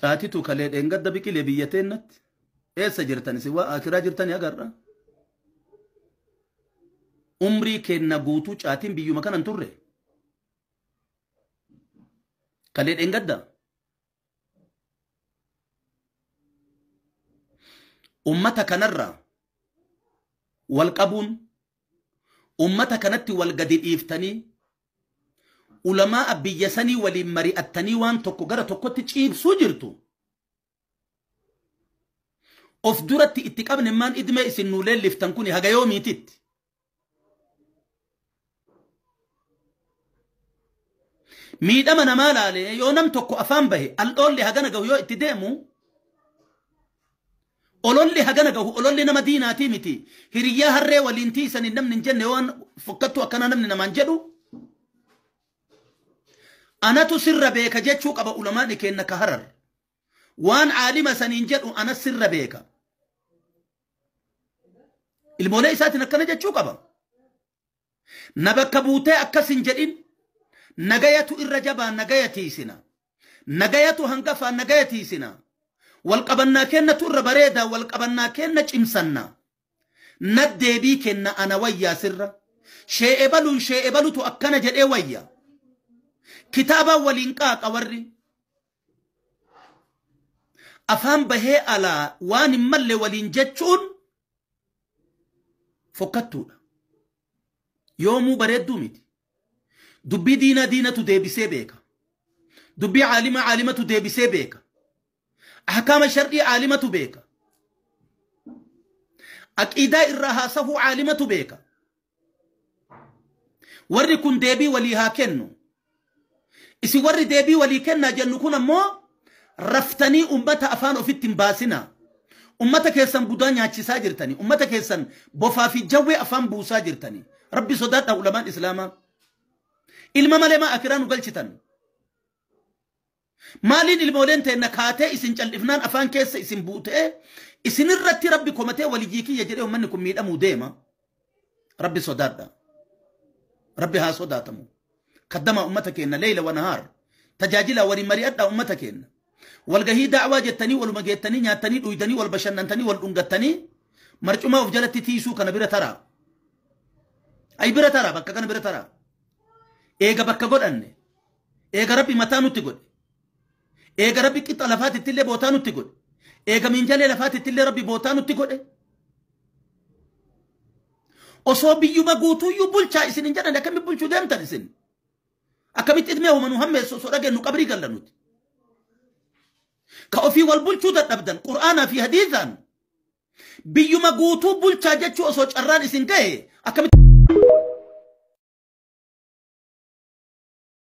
Caatitu kalee dheengadda biqilee biyya teennatti eessa jirtan isin waa akiraa jirtanii agarra. Umrii kenna guutuu caatiin biyyuma kanan turre. Kalee dheengadda. Ummata kanarra wal qabuun ummata kanatti wal gadi dhiiftanii ulamaa biyya sanii waliin mari'attanii waan tokko gara tokkotti ciibsuu jirtu. Of duratti itti qabne maan idmee isin nuu leelliftan kuni haga yoomiititti. Miidhama namaa laalee yoo nam tokko afaan bahe aldhoolli hagana gahu yoo itti deemu ololli hagana gahu ololli nama diinaatii miti hiriyyaa harree waliin tiisanii namni hin jenne waan fokkattu akkana namni namaan jedhu anatu sirra beeka jechuu qaba ulamaan kenna ka Harar waan aalima saniin jedhu ana sirra beeka ilmoolee isaatiin akkana jechuu qaba na bakka buutee akkas hin jedhin nagayatu irra jabaa nagaya tiisina nagayatu hangafaa nagaya tiisina wal qabannaa kennatu irra bareeda wal qabannaa kenna cimsanna naddeebii kenna ana wayyaa sirra shee'e baluun shee'e balutu akkana jedhee wayya kitaaba waliin qaaqa warri afaan bahee alaa waan hin malle waliin jechuun fokkattuudha yoomuu bareedduu miti dubbii diinaa diinatu deebisee beeka dubbii caalimaa caalimatu deebisee beeka ahkaama shar'ii caalimatu beeka aqiidaa irraa haasahuu caalimatu beeka warri kun deebii walii haa kennu isin warri deebii walii kennaa jennu kun ammoo raftanii ummata afaan ofitti hin baasinaa ummata keessan budaa nyaachisaa jirtanii ummata keessan bofaa fi jawwee afaan buusaa jirtanii rabbi sodaadha ulamaan islaamaa ilma malee maa akiraa nu galchitan maaliin ilmooleen teenna kaatee isin cal'ifnaan afaan keessa isin buutee isinirratti rabbi komatee waliyyii kiyya jedhee ummanni kun miidhamuu deema rabbi sodaadha rabbi haa sodaatamu kaddama ummata keenna leeyla wa nahaar tajaajila waliin mari'adha ummata keenna walgahii da'waa jettanii waluma geettanii nyaattanii dhuydanii wal bashannantanii wal dhungattanii marcumaa of jalatti tiisuu kana bira taraa ay bira taraa bakka kana bira taraa eega bakka godhanne eega rabbi mataa nutti godhe eega rabbi qixa lafaatitti illee bootaa nutti godhe eega minjalee lafaatitti illee rabbi bootaa nutti godhe osoo biyyuma guutuuyyuu bulchaa isin hin jedhan akkamitti bulchuu deemtan isin akkamitti idmee homa nu hammeessu osoo dhageenyu qabrii galla nuti ka ofii wal bulchuu dadhabdan qur'aanaa fi hadiisaan biyyuma guutuu bulchaa jechuu osoo carraan isin gahe akkamitti